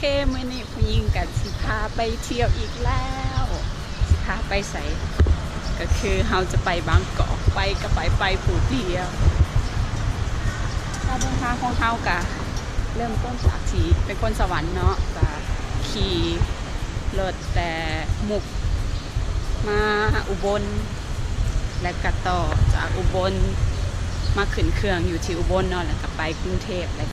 ເອີ ມື້ນີ້ຜູ້ຍິງກໍຊິພາໄປທ່ຽວອີກແລ້ວ. ຊິພາໄປໃສ? ກໍຄືເຮົາຈະໄປບາງກອກ, ໄປກໍໄປ, ໄປຜູ້ດຽວ. ການເດີນທາງຂອງເຮົາກໍເລີ່ມຕົ້ນຈາກທີ່ເປັນຄົນສະຫວັນເນາະ, ກໍຂີ່ລົດແຕ່ມຸກມາອຸບົນ ແລະກໍຕໍ່ຈາກອຸບົນມາຂຶ້ນເຄື່ອງຢູ່ທີ່ອຸບົນເນາະ, ແລ້ວກໍໄປກຸງເທບ ແລະ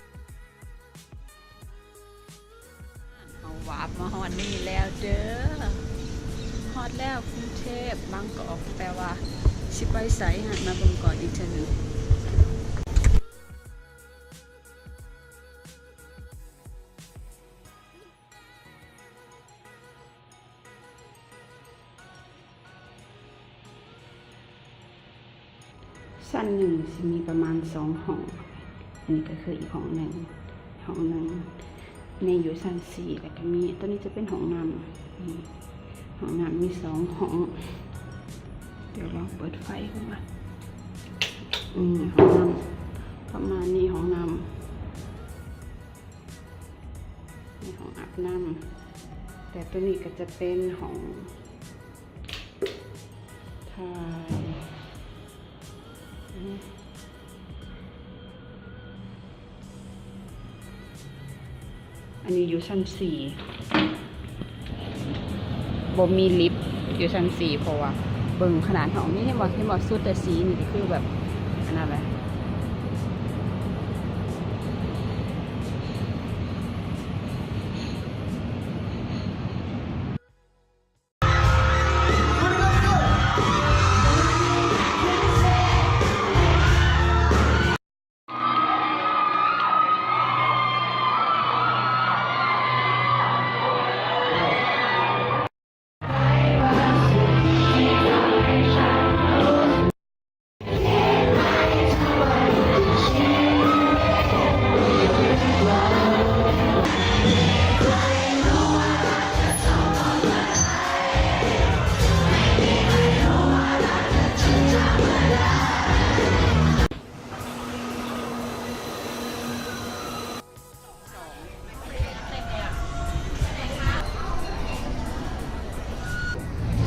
ເຮົາວາບມາຮອດນີ້ແລ້ວເດີ, ຮອດແລ້ວກຸງເທບ ບາງກອກ, ແຕ່ວ່າຊິໄປໃສຫັ້ນ ມາເບິ່ງກ່ອນອີກເທື່ອໜຶ່ງ. ຊັ້ນໜຶ່ງຊິມີປະມານສອງຫ້ອງ, ອັນນີ້ກໍຄືອີກຫ້ອງໜຶ່ງ, ຫ້ອງໜຶ່ງ. ນີ້ຢູ່ຊັ້ນສີ່ ແລ້ວກໍມີ ຕົວນີ້ຈະເປັນຫ້ອງນ້ຳ, ນີ້ ຫ້ອງນ້ຳມີສອງຫ້ອງ. ດຽວລອງເປີດໄຟເບິ່ງວ່າ ນີ້ຫ້ອງນ້ຳ ປະມານນີ້, ຫ້ອງນ້ຳ ໃນຫ້ອງອາບນ້ຳ, ແຕ່ຕົວນີ້ກໍຈະເປັນຫ້ອງຖ່າຍ. ອັນນີ້ຢູ່ຊັ້ນສີ່ ບໍ່ມີລິບຢູ່ຊັ້ນສີ່ ເພາະວ່າເບິ່ງຂະໜາດຫ້ອງນີ້ ເຫັນບໍ່ ເຫັນບໍ່ ສຸດແຕ່ສີນີ້ກໍຄືແບບອັນນັ້ນແຫຼະ.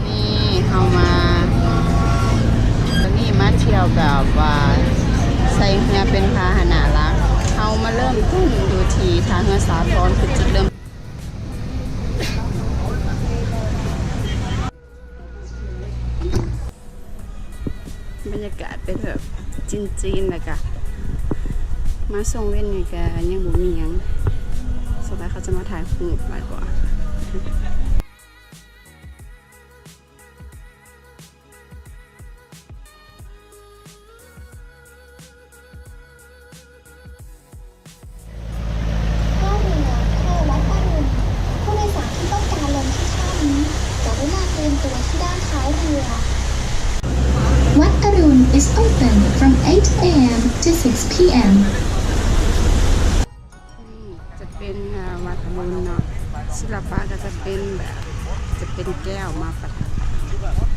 ນີ້ເຮົາມາ ຕອນນີ້ມາທ່ຽວແບບວ່າໃຊ້ເຮືອເປັນພາຫະນະຫຼັກ. ເຮົາມາເລີ່ມຕົ້ນຢູ່ທີ່ທ່າເຮືອສາທອນ ຄືຈຸດເລີ່ມ ບັນຍາກາດເປັນແບບຈີນໆ ແລ້ວກະມາຊ່ວງເວັນນີ້ກະຍັງບໍ່ມີຫຍັງ, ສ່ວນຫຼາຍເຂົາຈະມາຖ່າຍຮູບຫຼາຍກວ່າ. ท่าเรือท่าวัดอรุณ ผู้โดยสารที่ต้องการลงที่ท่านี้ กรุณาเตรียมตัวที่ด้านท้ายเรือ วัดอรุณ is open from eight a.m. to six p.m. ນີ້ຈະເປັນ ອ່າ ວັດອະລຸນເນາະ, ສິລະປະກໍຈະເປັນແບບ ຈະເປັນແກ້ວມາປະດັບ.